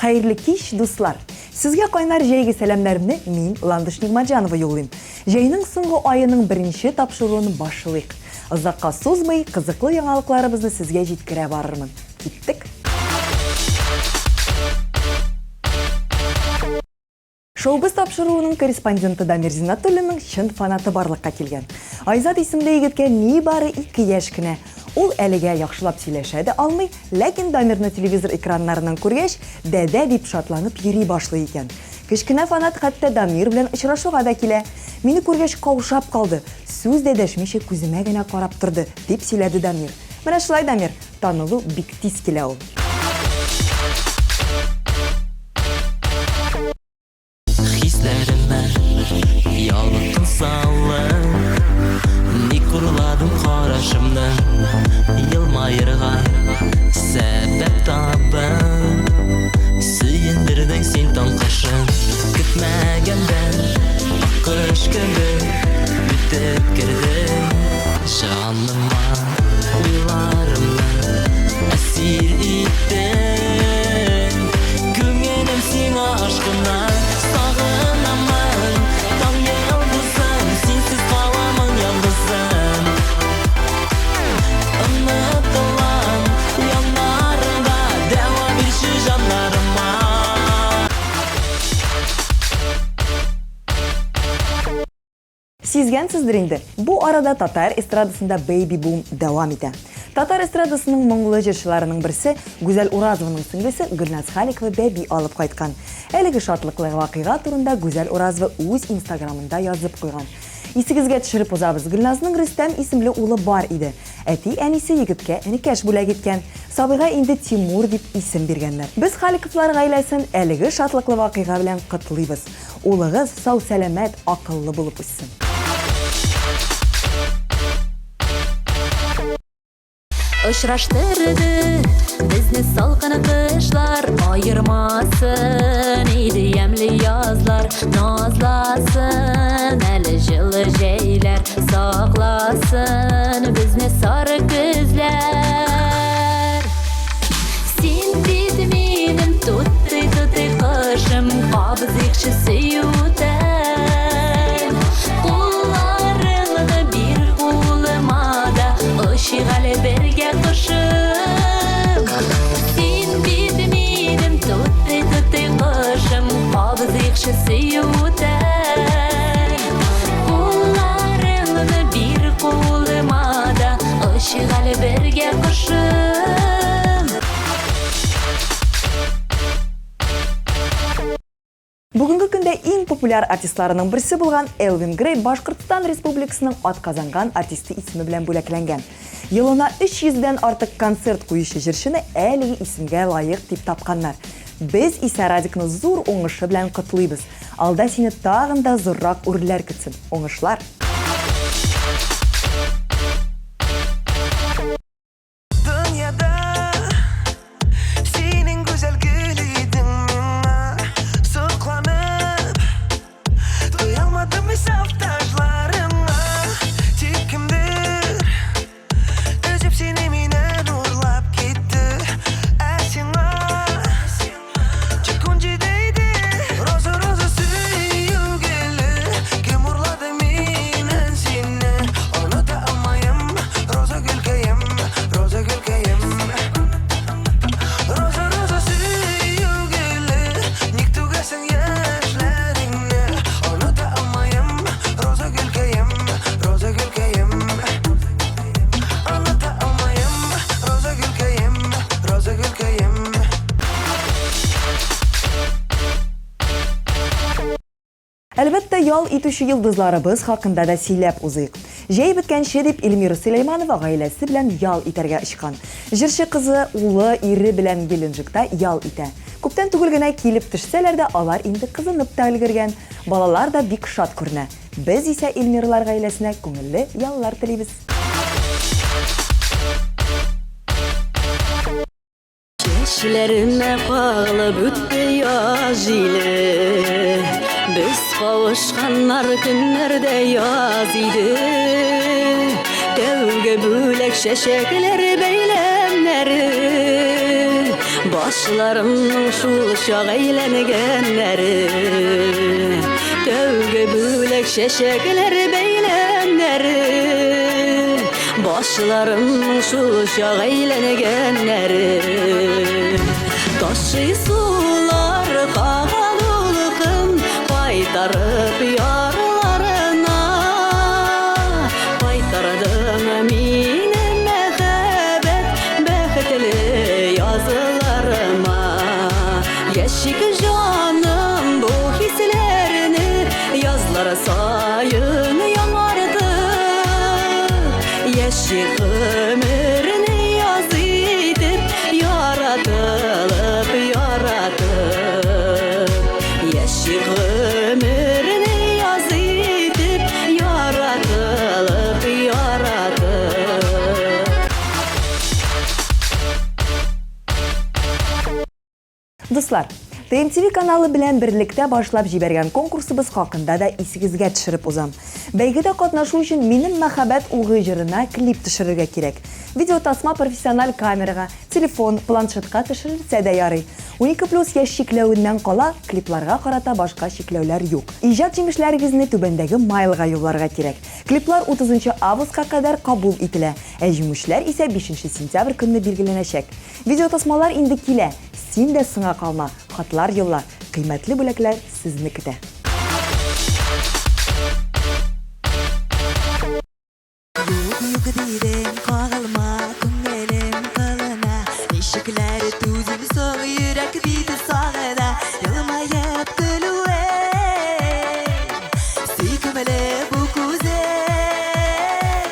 Хәерле кич, дуслар! Сезгә кайнар җәйге сәламнәремне мин, Ландыш Нигъмәтҗанова юллыйм. Җәйнең соңгы аеның беренче тапшыруын башлыйк. Озакка сузмый, кызыклы яңалыкларыбызны сезгә җиткерә барырмын. Киттек! Шоу-біз тапшыруының корреспонденты Дамир Зиннатуллинның чын фанаты барлыкка килгән. Айзат исемле егеткә нибары 2 яшь кенә. Ул әлегә яхшылап сөйләшә дә алмый, ләкин Дамирны телевизор экраннарыннан күргәч, дәдә дип шатланып йөри башлый икән. Кечкенә фанат хәтта Дамир белән очрашуга да килә. Мине күргәч каушап калды, сүз дә дәшмичә күземә генә карап торды, дип сөйләде Дамир. Менә шулай, Дамир, танылу бик тиз килә ул. Хисләремә ялкын салып, Ник урладың карашымны? Елмаерга сәбәп табып, Сөендердең син таң кышын. Көтмәгәндә аккош кебек үтеп кердең Җаныма, уйларымны әсир иттең. Күңелем сиңа ашкына, сагынамын, таң йолдызым, синсез каламын ялгызым. Онытылам яннарыңда, дәва бирче җаннарыма. Сизгәнсездер инде, бу арада татар эстрадасында бэйби-бум дәвам итә. Татар эстрадасының моңлы җырчыларының берсе Гүзәл Уразованың сеңлесе Гөлназ Халикова бәби алып кайткан. Әлеге шатлыклы вакыйга турында Гүзәл Уразова үз инстаграмында язып куйган. Исегезгә төшереп узабыз, Гөлназның Рөстәм исемле улы бар иде. Әти-әнисе егеткә энекәш бүләк иткән. Сабыйга инде Тимур дип исем биргәннәр. Без Халиковлар гаиләсен әлеге шатлыклы вакыйга белән котлыйбыз. Улыгыз сау-сәламәт, акыллы булып үссен. Очраштырды безне салкын кышлар, Аермасын иде ямьле язлар, Назласын әле җылы җәйләр, Сакласын безне сары көзләр. Син бит минем тутый-тутый кошым, Кабызыйкчы сөю утын. Кулларыңны бир кулыма да, Очыйк әле бергә кошым. Син бит минем тутый-тутый кошым, Кабызыйкчы сөю утын. Кулларыңны бир кулыма да, Очыйк әле бергә кошым. Бүгенге көндә иң популяр артистларының берсе булган Элвин Грей Башкортстан Республикасының атказанган артисты исеме белән бүләкләнгән. Елына 300 дән артык концерт куючы җырчыны әлеге исемгә лаек дип тапканнар. Без исә Радикны зур уңышы белән котлыйбыз. Алда сине тагын да зуррак үрләр көтсен. Уңышлар! Дөньяда синең гүзәл гөл идең миңа сокланып туялмадым мин саф таҗларыңа тик кемдер өзеп сине миннән урлап китте ә сиңа Тик 17 иде Роза, роза сөю гөле Кем урлады миннән сине Оныта алмыйм Роза гөлкәем, роза гөлкәем Роза, роза сөю гөле Ник түгәсең яшьләреңне Оныта алмыйм Роза гөлкәем, роза гөлкәем Оныта алмыйм Роза гөлкәем, роза гөлкәем. Әлбәттә, ял итүче йолдызларыбыз хакында да сөйләп узыйк. Җәй беткәнче дип Эльмира Сөләйманова гаиләсе белән ял итәргә очкан. Җырчы кызы, улы, ире белән Геленджикта ял итә. Күптән түгел генә килеп төшсәләр дә, алар инде кызынып та өлгергән. Балалар да бик шат күренә. Без исә Эльмиралар гаиләсенә күңелле яллар телибез. Чәчләремә кагылып үтте яз җиле. Без кавышканнар көннәрдә яз иде. Тәүге бүләк чәчәкләр бәйләмнәре. Башларымның шул чак әйләнгәннәре. Тәүге бүләк чәчәкләр бәйләмнәре. Башларымның шул чак әйләнгәннәре. Ташый сулар кага дулкын, кайтарып ярларына. Кайтардың мине мәхәббәт бәхетле язларыма. Яшик җаным бу хисләрне язлар саен яңартып. Яшик гомерне яз итеп, яратылып, яратып. Яшик гомерне яз итеп, яратылып, яратып. Дуслар, ТМТВ каналы белән берлектә башлап җибәргән конкурсыбыз хакында да исегезгә төшереп узам. Бәйгедә катнашу өчен Минем мәхәббәт угы җырына клип төшерергә кирәк. Видеотасма профессиональ камерага, телефон, планшетка төшерелсә дә ярый. 12 плюс яшь чикләвеннән кала, клипларга карата башка чикләүләр юк. Иҗат җимешләрегезне түбәндәге майлга юлларга кирәк. Клиплар 30 августка кадәр кабул ителә, ә җиңүчеләр исә 5 сентябрь көнне билгеләнәчәк. Видеотасмалар инде килә, син дә соңа калма, хатлар юлла, кыйммәтле бүләкләр сезне көтә. Юк, юк дидең, кагылма күңелем кылына. Ничекләр түзим соң, йөрәк бит сагына. Елмаеп көлүең, сөйкемле бу күзең.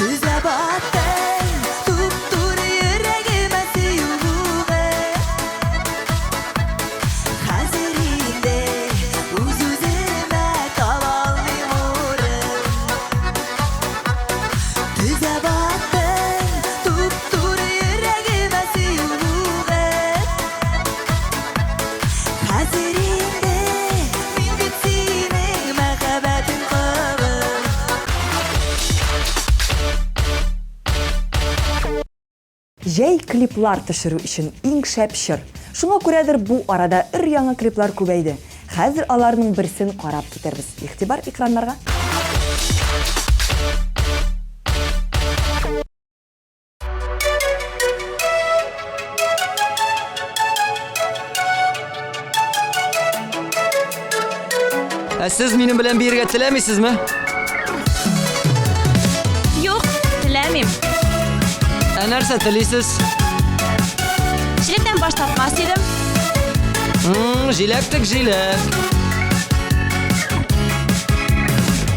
Төзәп аттың, туп-туры йөрәгемә сөю бугы. Хәзер инде үз-үземә таба алмыйм урын. Төзәп аттың, туп-туры йөрәгемә сөю бугы. Хәзер инде мин бит синең мәхәббәтең колы. Җәй клиплар төшерү өчен иң шәп чор. Шуңа күрәдер бу арада өр-яңа клиплар күбәйде. Хәзер аларның берсен карап китербез. Игътибар экраннарга. Ә сез минем белән биергә теләмисезме? Юк, теләмим. Ә нәрсә телисез? Җиләктән баш тартмас идем. Җиләк тек җиләк.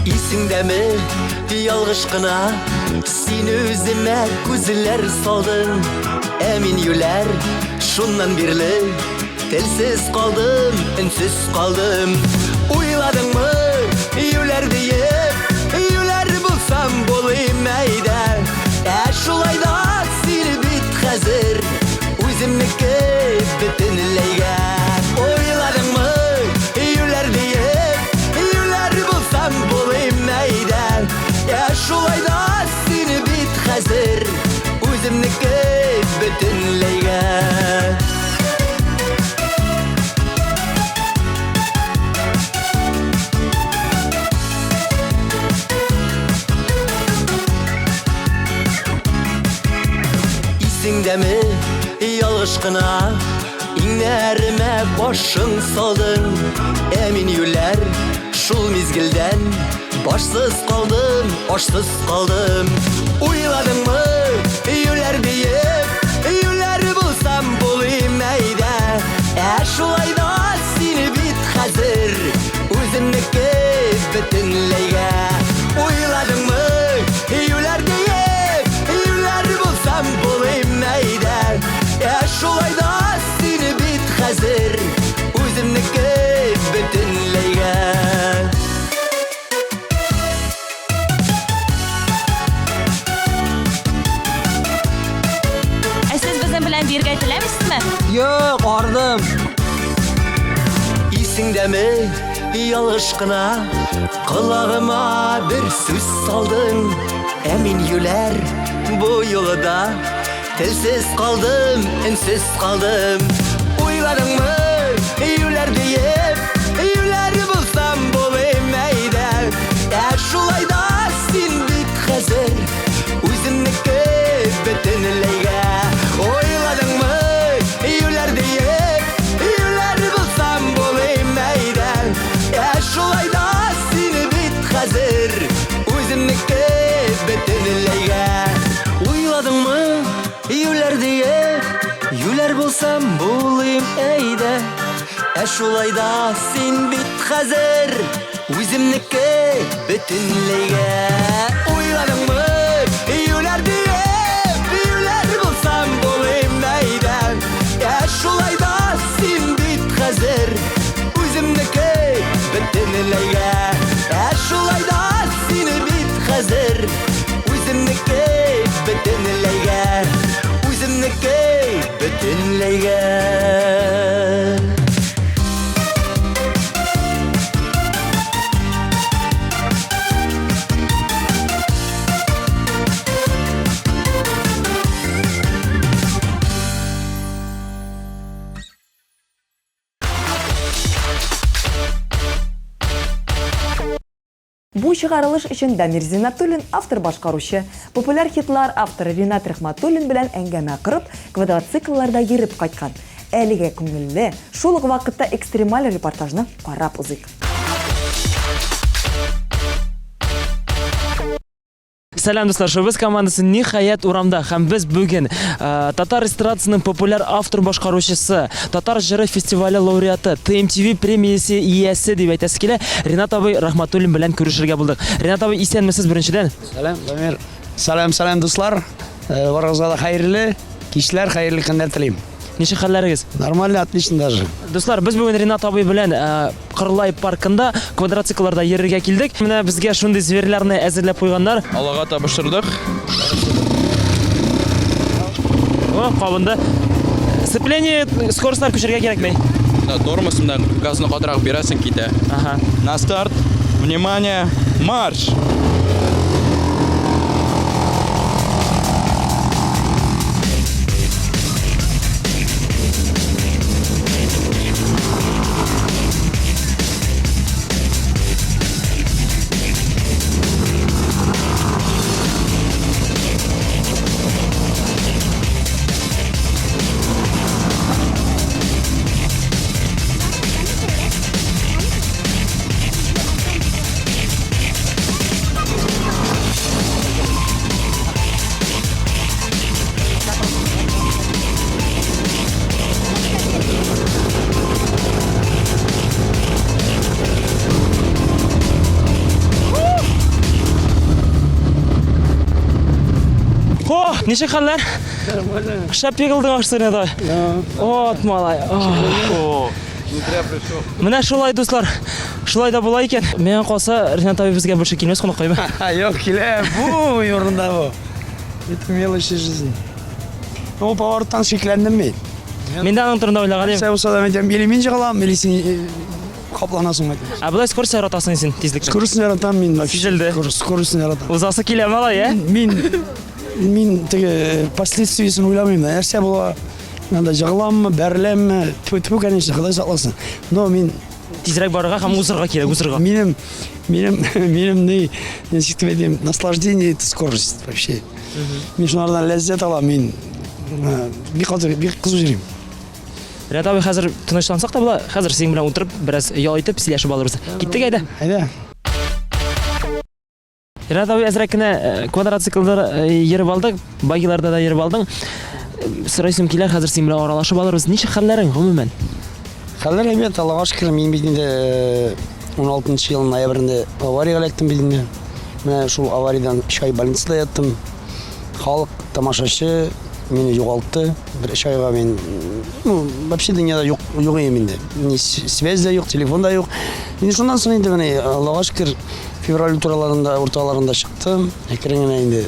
Исеңдәме, ялгыш кына син үземә күзләр салдың. Ә мин юләр, шуннан бирле телсез калдым, өнсез калдым. Уйладыңмы, юләр диеп, юләр булсам булыйм әйдә. Ә шулай да син бит хәзер үземнеке бөтенләйгә. Уйладыңмы, юләр диеп, юләр булсам булыйм әйдә. Ә шулай да син бит хәзер үземнеке бөтенләйгә. Исеңдәме, ялгыш кына иңнәремә башың салдың. Ә мин юләр, шул мизгелдән башсыз калдым, ашсыз калдым. Уйладыңмы, юләр диеп, юләр булсам булыйм әйдә. Ә шулай да син бит хәзер үземнеке бөтенләйгә. Уйладыңмы, юләр диеп, юләр булсам булыйм әйдә. Ә шулай да син бит хәзер үземнеке бөтенләйгә. Ә сез безнең белән биергә теләмисезме? Юк, ардым. Исеңдәме, ялгыш кына колагыма бер сүз салдың. Ә мин юләр, бу юлы да Телсез калдым, өнсез калдым. Уйладыңмы, юләр диеп, юләр булсам булыйм әйдә. Ә шулай да син бит хәзер үземнеке бөтенләйгә. Уйладыңмы, юләр диеп, юләр булсам булыйм әйдә. Ә шулай да син бит хәзер үземнеке бөтенләйгә. Уйладыңмы, юләр диеп, юләр булсам булыйм әйдә. Ә шулай да син бит хәзер үземнеке бөтенләйгә. Уйладыңмы, юләр диеп, юләр булсам булыйм әйдә. Ә шулай да син бит хәзер үземнеке бөтенләйгә. Ә шулай да син бит хәзер үземнеке бөтенләйгә. Үземнеке бөтенләйгә. Бу чыгарылыш өчен Дамир Зиннатуллин автор-башкаручы, популяр хитлар авторы Ринат Рәхмәтуллин белән әңгәмә корып, квадроциклларда йөреп кайткан. Әлегә күңелле, шул ук вакытта экстремаль репортажны карап узыйк. Сәлам, дуслар, Шоу-біз командасы ниһаять урамда һәм без бүген э, татар эстрадасының популяр автор башкаручысы, Татар җыры фестивале лауреаты, TMTV премиясе иясе дип әйтәсе килә, Ринат абый Рахматуллин белән күрешергә булдык. Ринат абый, исәнмесез беренчедән. Сәлам, Дамир. Сәлам, сәлам, дуслар. Э, Барыгызга да хәерле кичләр, хәерле көннәр телим. Ничек хәлләрегез? Нормально, отлично даже. Дуслар, без бүген Ринат абый белән э, Кырлай паркында квадроциклларда йөрергә килдек. Менә безгә шундый зверьләрне әзерләп куйганнар. Аллага табышырдык. О, кабынды. Сцепление скоростьлар күчергә кирәкми. Да, тормозында газны катырак бирәсең китә. Ага. На старт. Внимание, марш! О, ничек хәлләр? Шәп егылдың ашсың да. От малай. О. Менә шулай, дуслар. Шулай да була икән. Миңа калса, Ринат абый безгә больше килмәс кунакка, әйме? Юк, килә. Бу урында бу. Это мелочи жизни. Ну, повороттан шикләндем мин. Мин дә аның турында уйлаган идем. Нәрсә булса да, әйтәм, или мин җыгылам, или син э, капланасың әйтәм. Ә болай скорость яратасың син тизлекне. Скоростьны яратам мин вообще. Сизелде. Скоростьны яратам. Узасы килә малай, ә? Мин мин теге э, последствиясен уйламыйм да. Нәрсә була? Анда җыгыламмы, бәреләмме? Тьфу, тьфу, конечно, Ходай сакласын. Но мин Тизрәк барырга һәм узырга кирәк, узырга. Минем, минем, минем ни, ничек дип әйтим, наслаждение это скорость вообще. Мин шунардан ләззәт алам, мин э, бик каты, бик кызу йөрим. Ринат абый, хәзер тынычлансак та була. Хәзер синең белән утырып, бераз ял итеп, сөйләшеп алырбыз. Киттек әйдә. Әйдә. Ринат абый, әзрәк кенә э, квадроциклда э, йөреп алдык, багиларда да йөреп алдың. Э, Сорыйсым килә, хәзер синең белән аралашып алырбыз. Ничек хәлләрең гомумән? Хәлләр әйбәт, Аллага шөкер, мин бит инде 16 ел ноябрендә авариягә эләктем бит инде. Менә шул авариядән 3 ай больницада яттым. Халык, тамашачы мине югалтты. Бер 3 айга мин, ну, вообще дөньяда юк, юк идем инде. Ни связь дә юк, телефон да юк. Инде шуннан соң инде менә Аллага шөкер, февраль тураларында, урталарында чыктым. Әкрен генә инде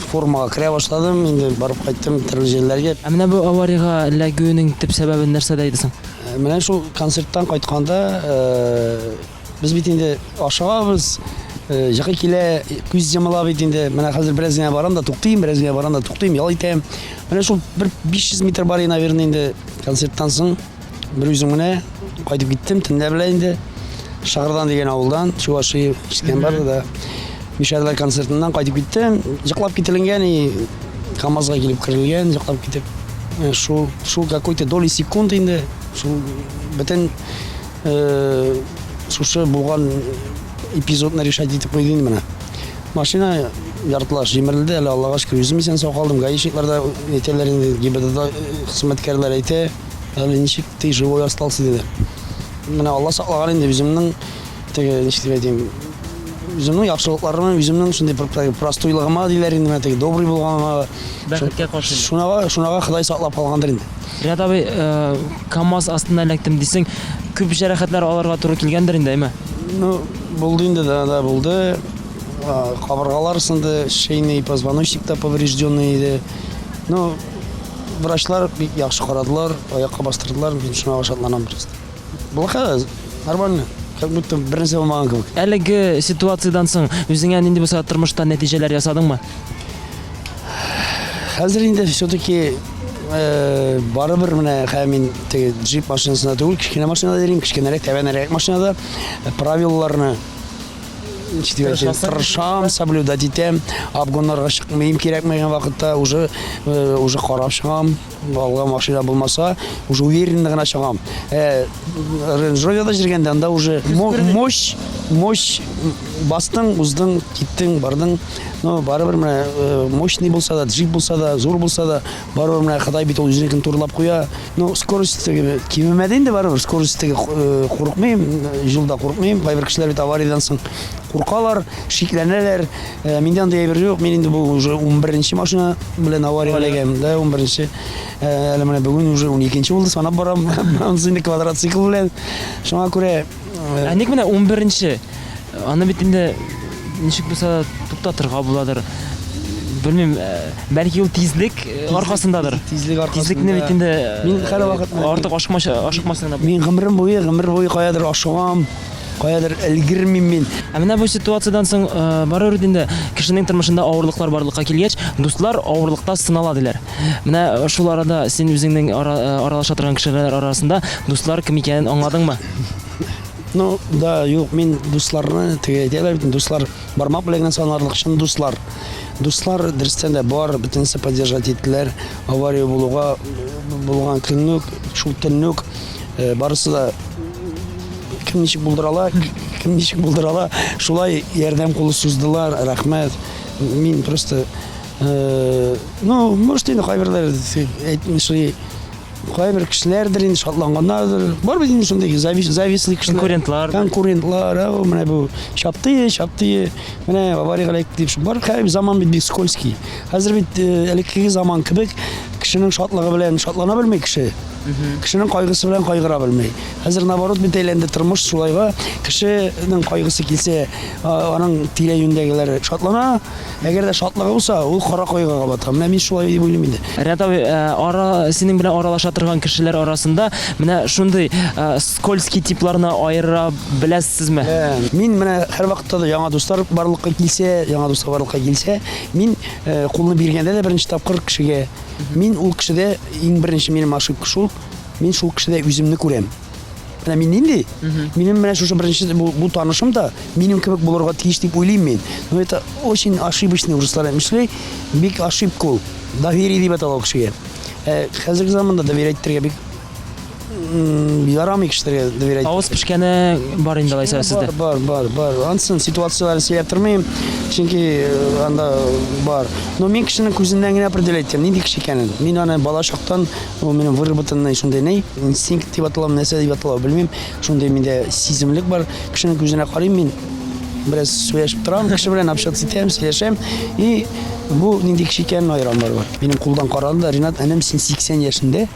формага керә башладым, инде барып кайттым төрле җирләргә. Ә менә бу авариягә эләгүенең төп сәбәбе нәрсәдә иде соң? Э, менә шул концерттан кайтканда, э, без бит инде ашыгабыз. Җыкы килә, күз йомыла бит инде. Менә хәзер бераз генә барам да туктыйм, бераз генә барам да туктыйм, ял итәм. Менә шул бер 500 метр бар, наверное, инде концерттан соң бер үзем генә кайтып киттем, төнлә белән инде. Шыгырдан дигән авылдан, Чувашия ишеткән бар да. Мишәрләр концертыннан кайтып киттем. Җыклап кителенгән и КАМАЗга килеп керелгән, җыклап китеп. Шул, шул какой-то доли секунд инде, шул бөтен шушы булган эпизодны решать итеп куйды инде менә. Машина яртылаш җимерелде, әле Аллага шөкер, үзем исән сау калдым. Гаишниклар да әйтәләр инде, ГИБДД хезмәткәрләр әйтә, әле ничек ты живой остался диде. Менә Алла саклаган инде үземнең теге ничек дип әйтим, үземнең яхшылыкларыма, үземнең шундый простойлыгыма диләр инде, менә теге добрый булганыма. Бәхеткә каршы. Шунага, шунага Ходай саклап калгандыр инде. Ринат абый, э, КАМАЗ астына эләктем дисең, күп җәрәхәтләр алырга туры килгәндер инде, әйме? Ну, булды инде, да, да, булды. Кабыргалар сынды, шейный позвоночник та поврежденный иде. Ну, врачлар бик яхшы карадылар, аякка бастырдылар, мин шуңа шатланам просто. Булха, нормально. Как будто бер нәрсә булмаган кебек. Әлеге ситуациядән соң үзеңә нинди булса да тормышта нәтиҗәләр ясадыңмы? Хәзер инде все-таки э, барыбер менә хәзер мин теге джип машинасында түгел, кечкенә машинада йөрим, кечкенәрәк, тәбәнәрәк машинада э, правилаларны ничек дип әйтим, тырышам, соблюдать итәм, обгоннарга чыкмыйм кирәкмәгән вакытта, уже э, уже карап чыгам. Алга машина булмаса, уже уверенно гына чыгам. Ә Range Rover'да йөргәндә анда уже мощь, мощь бастың, уздың, киттең, бардың. Но барыбер менә э, мощный булса да, джип булса да, зур булса да, барыбер менә Ходай бит ул үзенекен турылап куя. Ну, скорость теге кимемәде инде барыбер, скорость теге э, курыкмыйм, юлда курыкмыйм. Кайбер кешеләр бит авариядән соң куркалар, шикләнәләр. Э, миндә андый әйбер юк. Мин инде бу уже 11 машина белән авария эләгәм, да, 11-нче. Э, әле менә бүген уже 12-нче булды, санап барам. Анысы инде квадроцикл белән. Шуңа күрә э, Ә ник менә 11-нче? Аны бит инде ничек булса да туктатырга буладыр. Белмим, бәлки ул тизлек аркасындадыр. Тизлек аркасында. Тизлекне бит инде мин һәрвакыт артык ашыкмас ашыкмасаң да. Мин гомерем буе, гомер буе каядыр ашыгам. Каядыр өлгермим мин. Ә менә бу ситуациядән соң э, барыбер бит инде кешенең тормышында авырлыклар барлыкка килгәч, дуслар авырлыкта сынала диләр. Менә э, шул арада син үзеңнең ара, э, аралаша торган кешеләр арасында дуслар кем икәнен аңладыңмы? Ну, да, юк, мин дусларны, теге әйтәләр бит, дуслар бармак белән генә санарлык чын дуслар. Дуслар дөрестән дә бар, бөтенесе поддержать иттеләр. Авария булуга булган көнне үк, шул төнне үк Э, барысы да кем ничек булдыра ала, кем ничек булдыра ала, шулай ярдәм кулы суздылар, рәхмәт. Мин просто э, ну, может, инде кайберләр әйтмешли, кайбер кешеләрдер инде шатланганнардыр. Бар бит инде шундый завистный кешеләр. Конкурентлар. Конкурентлар, ау, менә бу чапты, чапты, менә аварияга эләкте дип. Бар хәзер заман бит бик скользкий. Хәзер бит э, элеккеге заман кебек кешенең шатлыгы белән шатлана белми кеше. Кешенең кайгысы белән кайгыра белми. Хәзер наоборот бит әйләнде тормыш шулайга. Кешенең кайгысы килсә, аның тирә-юньдәгеләр шатлана. Әгәр дә шатлыгы булса, ул кара кайгыга бата. Менә мин шулай дип уйлыйм инде. Ринат абый, э, ара синең белән аралаша торган кешеләр арасында менә шундый э, скользкий типларны аера беләсезме? Э, мин менә һәрвакытта да яңа дуслар барлыкка килсә, яңа дуслар барлыкка килсә, мин кулны биргәндә дә беренче тапкыр кешегә Мин ул кешедә иң беренче минем ошибка шул, мин шул кешедә үземне күрәм. Менә мин нинди? Минем менә шушы беренче бу, бу танышым да минем кебек булырга тиеш дип уйлыйм мин. Но это очень ошибочный урыслар әйтмешли, бик ошибка ул. Доверие дип атала ул кешегә. Ә хәзерге заманда доверять итәргә бик ярамый кешеләргә доверять. Авыз пешкәне бар инде алайса сездә. Бар, бар, бар. Ансын ситуацияләрен сөйләп тормыйм, чөнки э, анда бар. Но мин кешенең күзеннән генә определять итәм, нинди кеше икәнен. Мин аны бала чактан, ул минем выработанный шундый ни, инстинкт дип атала, нәрсә дип атала, белмим. Шундый миндә сиземлек бар. Кешенең күзенә карыйм мин, бераз сөйләшеп торам, кеше белән общаться итәм, сөйләшәм. И бу нинди кеше икәнен аерам барыбер. Минем кулдан карады да, Ринат, энем, син 80 яшендә,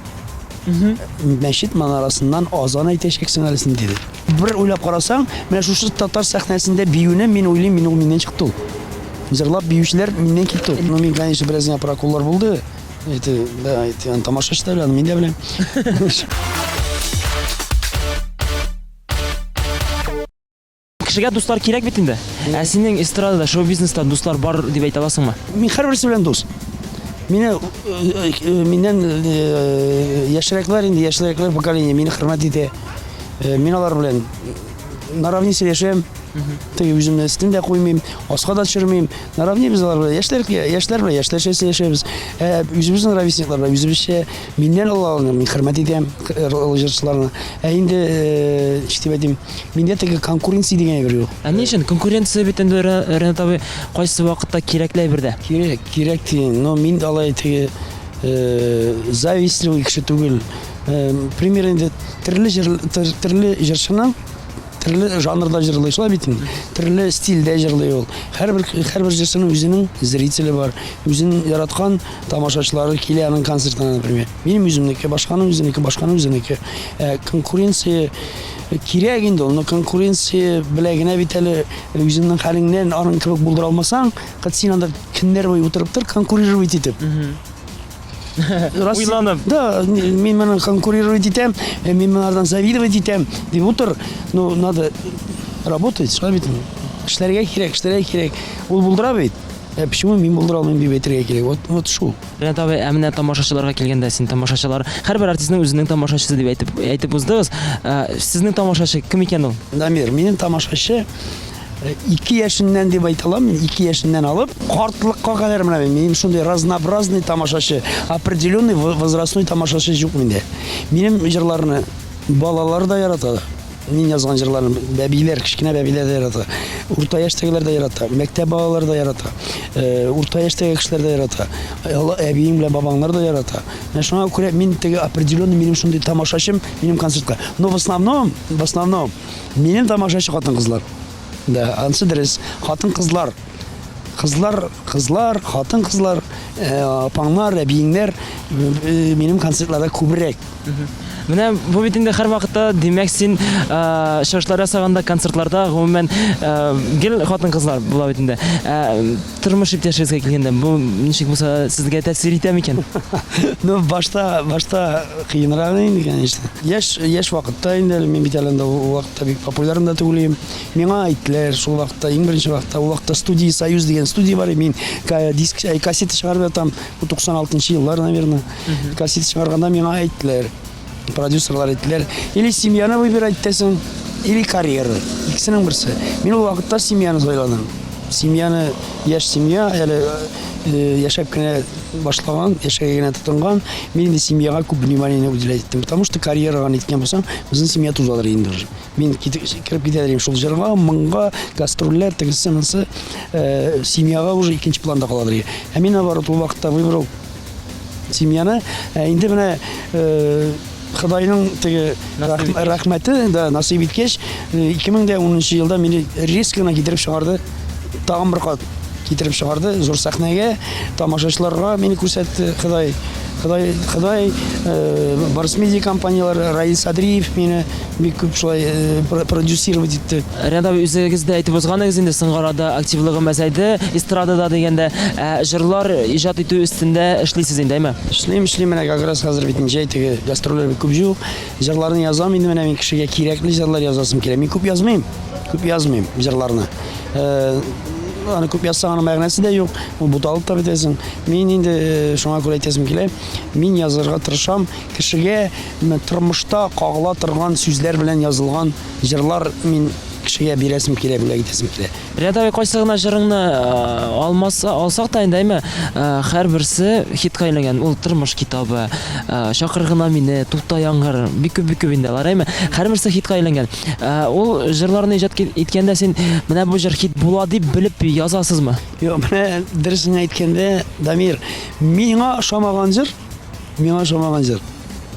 Мәчет манарасыннан азан әйтәчәксең әле син, диде. Бер уйлап карасаң, менә шушы татар сәхнәсендә биюне мин уйлыйм, мин ул миннән чыкты ул. Җырлап биючеләр миннән китте ул. Ну, мин, конечно, бераз генә проколлар булды. Это, да, это, тамашачы да белә, мин дә беләм. Кешегә дуслар кирәк бит инде. Ә синең эстрадада, шоу-бизнеста дуслар бар дип әйтә аласыңмы? Мин һәрберсе белән дус. Мине миннән яшьрәкләр инде, яшьрәкләр поколение мине хөрмәт итә. Мин алар белән наравне сөйләшәм. Теге үземне өстен дә куймыйм, аска да төшермим. Наравне без алар белән яшьләр яшьләр белән яшьләрчә сөйләшәбез. Ә үзебезнең ровесниклар белән үзебезчә миннән олыларны мин хөрмәт итәм, олы җырчыларны. Ә инде ничек дип әйтим, миндә теге конкуренция дигән әйбер юк. Ә ни өчен? Конкуренция бит инде Ренат абый кайсы вакытта кирәкле әйбер дә. Кирәк, кирәк дигән, но мин алай теге завистливый кеше түгел. Примерно инде төрле җыр төрле җырчының төрле жанрда җырлый, шулай бит инде. Төрле стильдә җырлый ул. Һәрбер һәрбер җырчының үзенең зрителе бар. Үзен яраткан тамашачылары килә аның концертына, например. Минем үземнеке, башканың үзенеке, башканың үзенеке. Ә конкуренция кирәк инде ул, но конкуренция белән генә бит әле үзеңнең хәлеңнән аның кебек булдыра алмасаң, кыт син анда көннәр буе утырып тор, конкурировать итеп. Раз- Уйланып. Да, мин моны конкурировать итәм, мин моңардан завидовать итәм дип утыр. Ну, надо работать, шулай бит. Эшләргә кирәк, эшләргә кирәк. Ул булдыра бит. Ә почему мин булдыра алмыйм дип әйтергә кирәк. Вот, вот шул. Ренат абый, ә менә тамашачыларга килгәндә, син тамашачылар, һәрбер артистның үзенең тамашачысы дип әйтеп, әйтеп уздыгыз. Ә, сезнең тамашачы кем икән ул? Дамир, минем тамашачы 2 яшеннән дип әйтә алам, мин 2 яшеннән алып, картлыкка кадәр менә мин, минем шундый разнообразный тамашачы, определенный возрастной тамашачы юк миндә. Минем җырларны балалар да ярата. Мин язган җырларны бәбиләр, кечкенә бәбиләр дә ярата. Урта яшьтәгеләр дә ярата, мәктәп балалары да ярата, урта яшьтәге кешеләр дә ярата, әбиең белән бабаңнар да ярата. Менә шуңа күрә мин теге определенный минем шундый тамашачым минем концертка. Но в основном, в основном Минем тамашачы хатын-кызлар. Да, ансы дөрес. Хатын-кызлар. Кызлар, кызлар, хатын-кызлар, э, апаңнар, әбиеңнәр э, минем концертларда күбрәк. Менә бу бит инде һәрвакытта, димәк, син э, чыгышлар ясаганда, концертларда, гомумән, гел хатын-кызлар була бит инде. Тормыш иптәшегезгә килгәндә, бу ничек булса сезгә тәэсир итә микән? Ну, башта, башта кыенрак инде, конечно. Яшь, яшь вакытта инде әле мин бит әле анда ул вакытта бик популярный да түгел идем. Миңа әйттеләр шул вакытта, иң беренче вакытта, ул вакытта студия Союз дигән студия бар иде. Мин диск, кассета чыгарып ятам. Бу 96 еллар, наверное. Кассета чыгарганда миңа әйттеләр. Продюсерлар әйттеләр, или семьяны выбирать итәсең, или карьера. Икесенең берсе. Мин ул вакытта семьяны сайладым. Семьяны, яшь семья, әле э, яшәп кенә башлаган, яшәргә генә тотынган. Мин инде семьяга күп внимание уделять иттем. Потому что карьерага ниткән булсам, безнең семья тузадыр инде уже. Мин кереп китә идем шул җырга, моңга, гастрольләр, тегесе, монысы, э, семьяга уже икенче планда каладыр. Ә мин наоборот ул вакытта выбрал семьяны. Ә инде менә э, Ходайның теге рәхмәте, да, насыйп иткәч, 2010 э, елда мине резко гына китереп чыгарды. Тагын бер кат китереп чыгарды зур сәхнәгә, тамашачыларга мине күрсәтте Ходай. Ходай, Ходай, э, Барс Медиа компанияләре, Раил Садриев мине бик күп шулай э, продюсировать итте. Ренат абый, үзегез дә әйтеп узганыгыз инде, соңгы арада активлыгым әзәйде, эстрадада дигәндә, ә җырлар иҗат итү өстендә эшлисез инде, әйме? Эшлим, эшлим, менә как раз хәзер бит җәй теге гастрольләр бик күп юк. Җырларны язам инде менә мин кешегә кирәкле җырлар язасым килә. Мин күп язмыйм, күп язмыйм җырларны. Э, аны күп язсаң, аның мәгънәсе дә юк, ул буталып та бетәсең. Мин инде э, шуңа күрә әйтәсем килә, мин язарга тырышам, кешегә тормышта кагыла торган сүзләр белән язылган җырлар мин кешегә бирәсем килә, бүләк итәсем килә. Ренат абый, кайсы гына җырыңны э, алмаса, алсак та инде, әйме, һәрберсе хитка әйләнгән. Ул тормыш китабы, чакыр гына мине, тукта яңгыр, бик күп бик күп инде алар, әйме. Һәрберсе хитка әйләнгән. Ә, ул җырларны иҗат иткәндә син менә бу җыр хит була дип белеп язасызмы? Юк, менә дөресен әйткәндә, Дамир, миңа ошамаган җыр, миңа ошамаган җыр.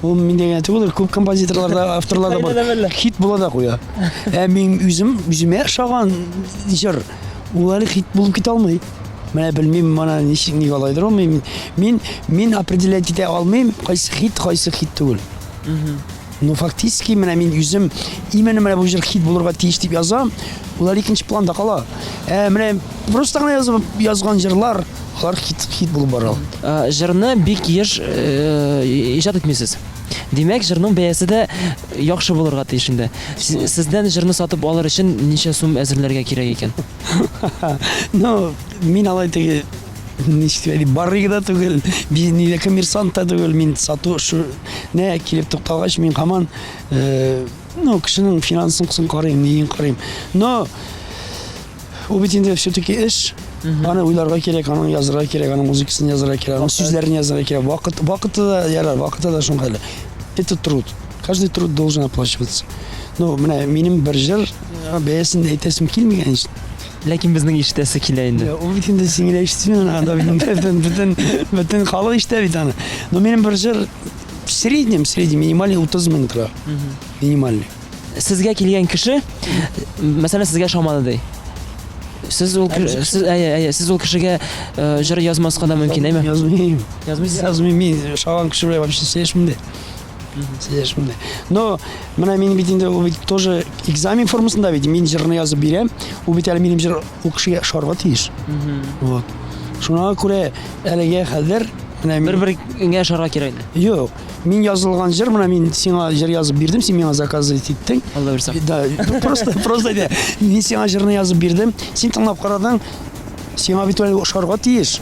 Ул миндә генә түгел, күп композиторларда, авторларда бар. Хит була да куя. Ә мин үзем, үземә ошаган җыр, ул әле хит булып китә алмый. Менә белмим, моны ничек ник алайдыр ул. Мин, мин, мин определять итә алмыйм, кайсы хит, кайсы хит түгел. Ну, фактически, менә мин үзем именно менә бу җыр хит булырга тиеш дип язам, улар икенче планда кала. Ә менә просто гына язып язган җырлар, алар хит хит булып бара. Ә, җырны бик еш э, иҗат итмисез. Димәк, җырның бәясе дә яхшы булырга тиеш инде. Сездән җырны сатып алыр өчен ничә сум әзерләргә кирәк икән? Ну, мин алай теге ничек дип әйтим, барыга да түгел, ни дә коммерсант та түгел, мин сату шу не килеп тукталгач, мин һаман э, ну, кешенең финансын карыйм, ниен карыйм. Но ул бит инде все-таки эш. Аны уйларга кирәк, аны язырга кирәк, аның музыкасын язырга кирәк, аның сүзләрен язырга кирәк. Вакыт, вакыты да ярар, вакыты да шуңа хәле. Это труд. Каждый труд должен оплачиваться. Ну, менә минем бер җыр бәясен әйтәсем килми, конечно. Ләкин безнең ишетәсе килә инде. Ул бит инде син генә ишетмисең, анда бит бөтен, бөтен, бөтен халык ишетә бит аны. Но минем бер җыр в среднем, в среднем минимальный 30 мең тора. Минимальный. Сезгә килгән кеше, мәсәлән, сезгә ошамады ди. Сез ул сез әйе, әйе, сез ул кешегә э, җыр язмаска да мөмкин, әйме? Язмыйм. Язмыйсыз? Язмыйм, мин ошаган кеше белән вообще сөйләшмим дә. Сөйләшмим дә. Но менә мин бит инде ул бит тоже экзамен формасында бит мин җырны язып бирәм, ул бит әле минем җыр ул кешегә ошарга тиеш. Вот. Шуңа күрә әлегә хәзер менә мин Бер-бергә ошарга кирәк инде. Юк, мин язылган җыр, менә мин сиңа җыр язып бирдем, син миңа заказывать иттең. Алла бирсә. Да, просто, просто әйтә. Мин сиңа җырны язып бирдем, син тыңлап карадың, сиңа бит әле ошарга тиеш.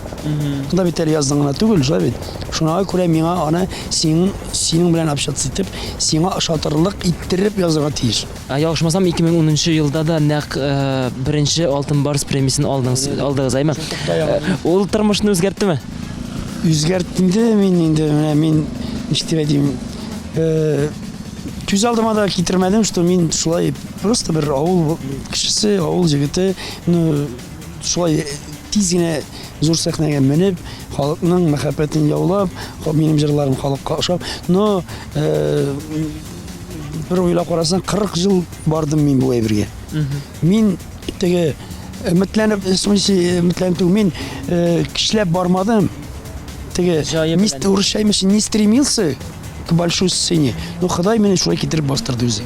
Анда бит әле яздың гына түгел, шулай бит. Шуңа күрә миңа аны синең, синең белән общаться итеп, сиңа ошатырлык иттереп язырга тиеш. Ә ялгышмасам, 2010 елда да нәкъ э, беренче Алтын Барс премиясен алдыңыз, алдыгыз, әйме? Э, Ул тормышны үзгәрттеме? Үзгәртте инде мин инде менә мин ничек дип әйтим, э, күз алдыма да китермәдем, что мин шулай просто бер авыл кешесе, авыл җегете, ну, шулай тиз генә зур сәхнәгә менеп, халыкның мәхәббәтен яулап, минем җырларым халыкка ошап, но э, бер уйлап карасаң, 40 ел бардым мин бу әйбергә. Мин теге өметләнеп, в смысле, өметләнеп түгел, мин э, көчләп бармадым. Теге, не, урысча имеш, не стремился к большой сцене. Но Ходай мине шулай китереп бастырды үзе.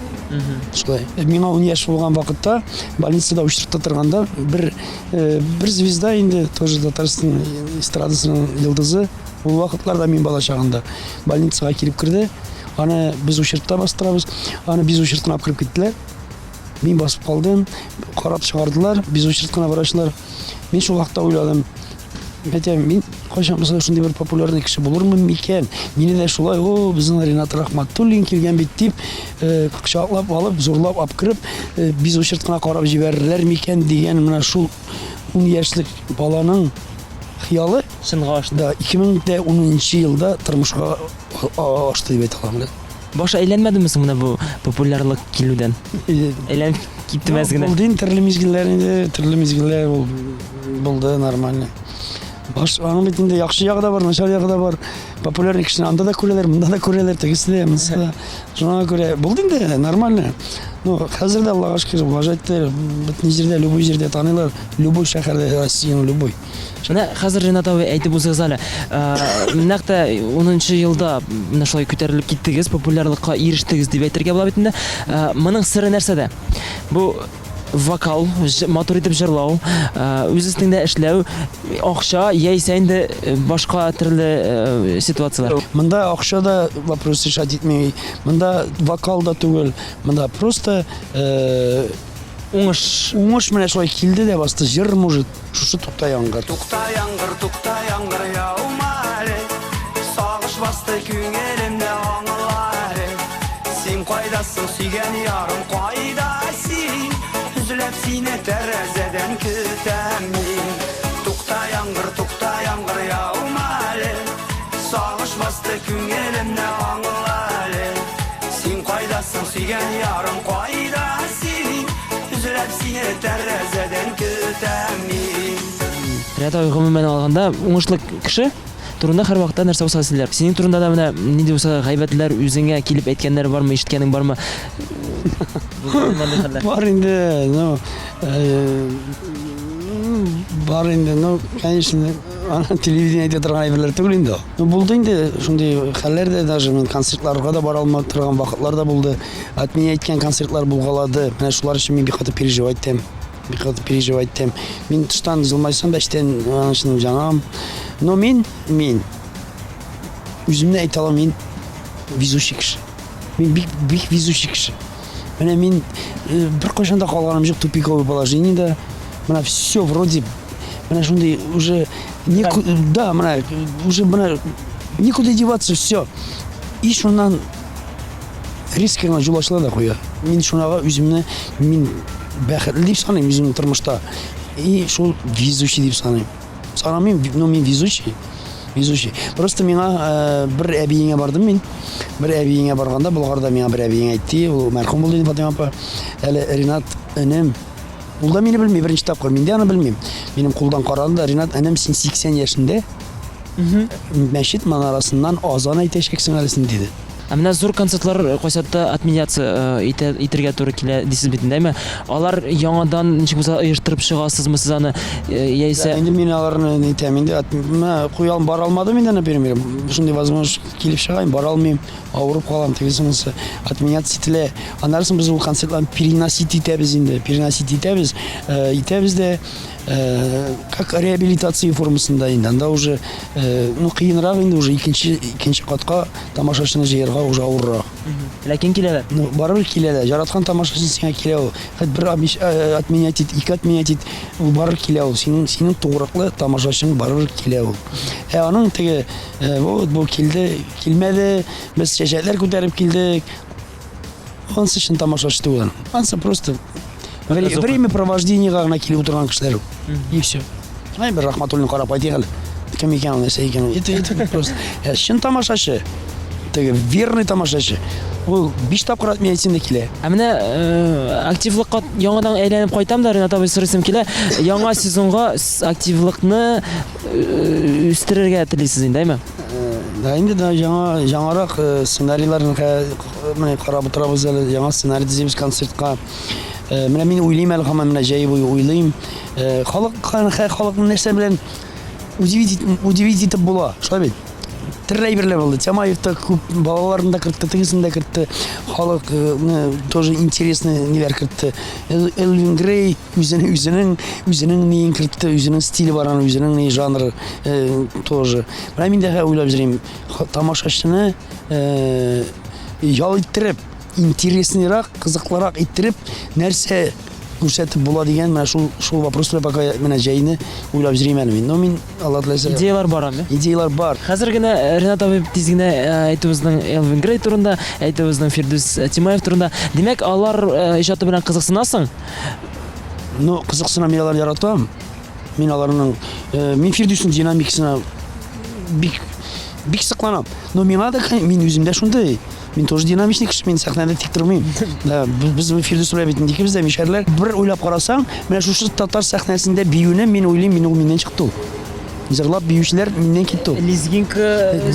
Шулай. Э, миңа 10 яшь булган вакытта больницада очракта торганда бер э, бер звезда инде тоже Татарстан эстрадасының йолдызы ул вакытларда мин бала чагында больницага килеп керде. Аны без очередьта бастырабыз. Аны без очередьтан алып кереп киттеләр. Мин басып калдым, карап чыгардылар, без очередь кына врачлар. Мин шул вакытта уйладым, әйтәм, мин кайчан булса шундый бер популярный кеше булырмын микән? Мине дә шулай, о, безнең Ринат Рахматуллин килгән бит дип, э, кочаклап алып, зурлап алып кереп, э, без очередь кына карап җибәрерләр микән дигән менә шул 10 яшьлек баланың хыялы чынга ашты. Да, 2010 елда тормышка ашты дип әйтә алам. Баш әйләнмәдеме соң менә бу популярлык килүдән? Әйләнеп китте әз генә. Булды инде төрле мизгелләр инде, төрле мизгелләр ул булды нормально. Баш аның бит инде яхшы ягы да бар, начар ягы да бар. Популярный кешене анда да күрәләр, монда да күрәләр, тегесе дә, монысы да. Шуңа күрә булды инде нормально. Ну, хәзер дә Аллага шөкер, уважать итәләр. Бөтен җирдә, любой җирдә таныйлар, любой шәһәрдә, Россиянең любой. Менә хәзер Ренат абый әйтеп узыгыз әле. Нәкъ тә 10 елда менә шулай күтәрелеп киттегез, популярлыкка ирештегез дип әйтергә була бит инде. Моның сыры нәрсәдә? Бу вокал, матур итеп җырлау, үз өстеңдә эшләү, акча яисә инде башка төрле ситуацияләр. Монда акча да вопрос решать итми, монда вокал да түгел, монда просто уңыш. Уңыш менә шулай килде дә басты, җыр может. Шушы тукта яңгыр. Тукта яңгыр, тукта яңгыр, яума әле. Сагыш басты күңелемне, аңла әле. Син кайдасың, сөйгән ярым, кайда син? Өзләп сине тәрәзәдән көтәм мин. Тукта яңгыр, тукта яңгыр, яума әле. Сагыш басты күңелемне, аңла әле. Син кайдасың, сөйгән ярым, кайда син? Өзелеп сине тәрәзәдән көтәм мин. Рәт абый, гомумән алганда, уңышлы кеше турында һәрвакытта нәрсә булса сөйләр. Синең турында да менә нинди булса гайбәтләр үзеңә килеп әйткәннәр бармы, ишеткәнең бармы? Бар инде, ну, э, бар инде, ну, конечно, аны телевидение әйтә торган әйберләр түгел инде ул. Ну, булды инде шундый хәлләр дә, даже мин концертларга да бара алмый торган вакытлар да булды. Отменять иткән концертлар булгалады. Менә шулар өчен мин бик каты переживать итәм. Бик каты переживать итәм. Мин тыштан җылмайсам да, эчтән аның өчен җанам. Но мин, мин үземне әйтә алам, мин везучий кеше. Мин бик бик везучий кеше. Менә мин э, беркайчан да калганым юк тупиковый положениедә. Менә все вроде менә шундый уже неку, да, менә уже менә некуда деваться, все. И шуннан резко гына юл ачыла да куя. Мин шунага үземне мин бәхетле дип саныйм үземне тормышта. И шул везучий дип саныйм. Санамыйм, но мин везучий. Везучий. Просто миңа э, бер әбиеңә бардым мин. Бер әбиеңә барганда Болгарда миңа бер әбиең әйтте, ул мәрхүм булды инде Фатыйма апа. Әле Ринат энем Ул да мине белми беренче тапкыр, мин дә аны белмим. Минем кулдан карады да, Ринат энем, син 80 яшендә мәчет манарасыннан азан әйтәчәксең әле син, диде. Ә менә зур концертлар э, кайсатта отменяться э, итә, итергә туры килә дисез бит инде, әйме? Алар яңадан ничек булса оештырып чыгасызмы сез аны, э, яисә Инде мин аларны әйтәм, инде менә куя алам, бара алмадым инде, например, шундый возможность килеп чыга, бара алмыйм, авырып калам, тегесе монысы, отменяться ителә. Аннары соң без ул концертларны переносить итәбез инде, переносить итәбез, итәбез дә, Э, как реабилитация формасында инде анда уже э, ну кыенрак инде уже икенче икенче катка тамашачыны җыярга уже авыррак. Ләкин киләләр. Ну барыбер киләләр. Яраткан тамашачы сиңа килә ул. Хоть бер э, отменять ит, ике отменять ит, ул барыбер килә ул. Синең синең тугрыклы тамашачың барыбер килә ул. Ә аның теге вот бу килде, килмәде, без чәчәкләр күтәреп килдек. Ансы чын тамашачы түгел. Ансы просто времяпровождениега гына килеп утырган кешеләр ул. И все. Ай, бер Рахматуллин карап кайтыйк әле. Кем икән ул, нәрсә икән ул. Это, это просто э, чын тамашачы. Теге верный тамашачы. Ул биш тапкыр отменять инде килә. Ә менә э, активлыкка яңадан әйләнеп кайтам да, Ренат абый сорыйсым килә. Яңа сезонга активлыкны э, үстерергә телисез инде, әйме? Да инде да яңа яңарак э, сценарийларны менә карап утырабыз әле, яңа сценарий төзибез концертка. Э, менә мин уйлыйм әле һаман менә җәй буе уйлыйм. Э, халык халыкны нәрсә белән удивить удивить итеп була, шулай бит? Төрле әйберләр булды. Тямаев та күп балаларын да кертте, тегесен дә кертте. Халык тоже интересный ниләр кертте. Элвин Грей Үзенең үзенең үзенең ниен кертте, үзенең стиле бар аның, үзенең ни жанры э, тоже. Менә мин дә уйлап йөрим, тамашачыны э, ял иттереп, интересныйрак, кызыклырак иттереп, нәрсә күрсәтеп була дигән менә шул шул вопрос белән пока менә җәйне уйлап йөрим әле мин. Но мин Алла теләсә. Идеялар бар анда. Идеялар бар. Хәзер генә э, Ренат абый тиз генә э, әйтүебезнең Элвин Грей турында, әйтүебезнең Фирдүс э, Тимаев турында. Димәк, алар иҗаты белән кызыксынасың? Ну, кызыксынам, мин аларны яратам. Мин аларның, э, мин Фирдүснең динамикасына бик бик сокланам. Но миңа да, мин үзем дә шундый. Мин тоже динамичный кеше, мин сәхнәдә тик тормыйм. Да, без Фирдүс белән бит икебез дә мишәрләр. Бер уйлап карасаң, менә шушы татар сәхнәсендә биюне мин уйлыйм, мин ул миннән чыкты ул. Җырлап биючеләр миннән китте ул. Лезгинка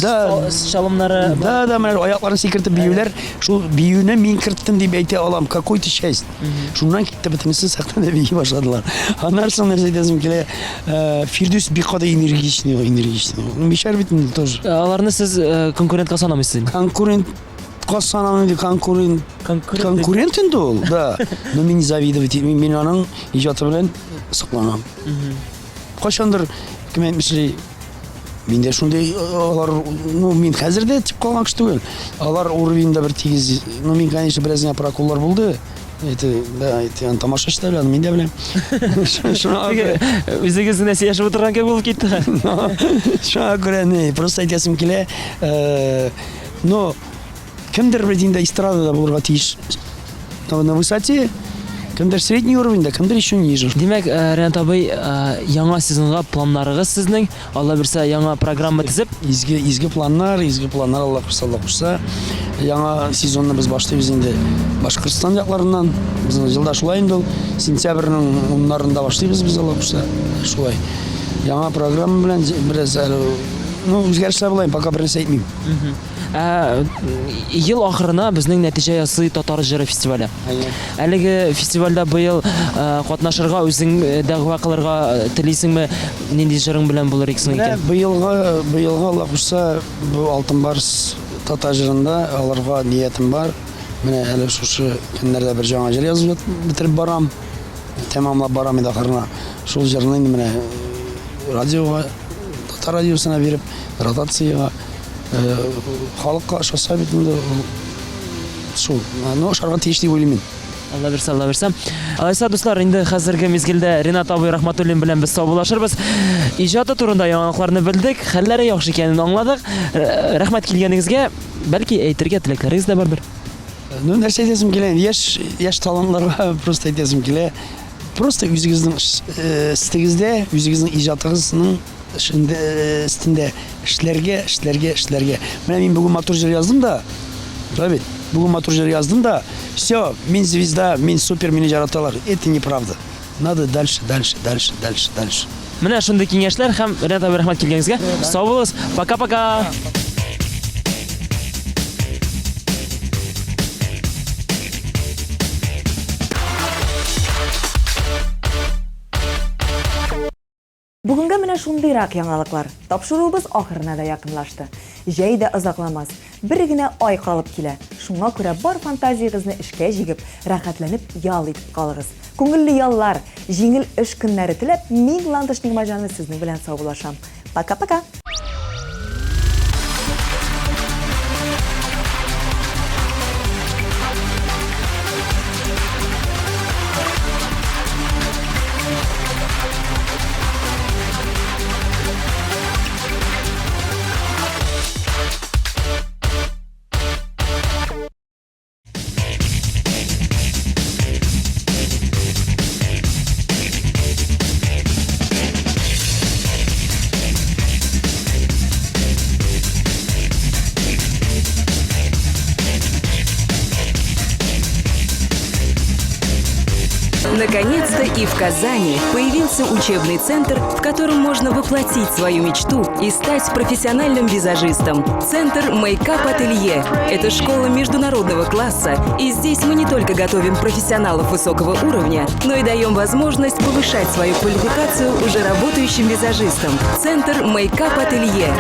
да, чалымнары. Да, да, менә аякларын сикертеп биюләр, шул биюне мин керттем дип әйтә алам, какой-то часть. Шуннан китте бөтенесе сәхнәдә бии башладылар. Аннан соң нәрсә әйтәсем килә, э, Фирдүс бик каты энергичный, энергичный. Мишәр бит инде тоже. Э, аларны сез э, конкурентка санамыйсыз инде. Конкурентка санамыйм ди, конкурент. Конкурент инде ул, да. Но мин завидовать итмим, мин аның иҗаты белән сокланам. Кайчандыр кем әйтмешли, мин дә шундый алар, ну, мин хәзер дә тип калган кеше түгел. Алар уровеньда бер тигез. Ну, мин, конечно, бераз гына проколлар булды. Это, да, это аны тамашачы да белә, мин дә беләм. Шуңа күрә үзегез генә сөйләшеп утырган кебек булып китте. Шуңа күрә не, просто әйтәсем килә, э, но Кемдер бит инде эстрадада булырга тиеш на высоте, кемдер средний уровеньда, кемдер еще ниже. Димәк, э, Ренат абый, э, яңа сезонга планнарыгыз сезнең, Алла бирсә, яңа программа төзеп. Изге, изге планнар, изге планнар, Алла кушса, Алла кушса. Яңа сезонны без башлыйбыз инде Башкортстан якларыннан. Безнең елда шулай инде ул. Сентябрьнең уннарында башлыйбыз без, Алла кушса. Шулай. Яңа программа белән бераз әле, ну, үзгәрешләр була, пока бернәрсә әйтмим. Ә, ел ахырына безнең нәтиҗә ясый татар җыры фестивале. Әлеге фестивальдә быел э, катнашырга үзең э, дәгъва кылырга э, телисеңме? Нинди җырың белән булыр иксең икән? Быелгы, быелгы Алла кушса, бу Алтын Барс татар җырында аларга ниятем бар. Менә әле шушы көннәрдә бер яңа җыр язып бетереп барам. Тәмамлап барам инде ахырына. Шул җырны инде менә радиога, татар радиосына биреп, ротациягә. Халыкка ошаса бит инде ул шул. Ну, ошарга тиеш дип уйлыйм мин. Алла бирсә, Алла бирсә. Алайса, дуслар, инде хәзерге мизгелдә Ренат абый Рахматуллин белән без саубуллашырбыз. Иҗаты турында яңалыкларны белдек, хәлләре яхшы икәнен аңладык. Рәхмәт килгәнегезгә. Бәлки әйтергә теләкләрегез дә бардыр. Ну, нәрсә әйтәсем килә? Яшь, яшь талантларга просто әйтәсем килә. Просто үзегезнең өстегездә, үзегезнең иҗатыгызның эшендә, өстендә эшләргә, эшләргә, эшләргә. Менә мин бүген матур җыр яздым да, шулай бит? Бүген матур җыр яздым да, все, мин звезда, мин супер, мине яраталар. Это неправда. Надо дальше, дальше, дальше, дальше, дальше. Менә шундый киңәшләр һәм Ренат абый рәхмәт килгәнегезгә. Сау булыгыз. Пока-пока. Бүгенгә менә шундыйрак яңалыклар. Тапшыруыбыз ахырына да якынлашты. Җәй дә озакламас. Бер генә ай калып килә. Шуңа күрә бар фантазиягезне эшкә җигеп, рәхәтләнеп ял итеп калыгыз. Күңелле яллар, җиңел эш көннәре теләп, мин, Ландыш Нигъмәтҗанова, сезнең белән саубуллашам. Пока-пока! Наконец-то и в Казани появился учебный центр, в котором можно воплотить свою мечту и стать профессиональным визажистом. Центр Мейкап Ателье – это школа международного класса, и здесь мы не только готовим профессионалов высокого уровня, но и даем возможность повышать свою квалификацию уже работающим визажистам. Центр Мейкап Ателье.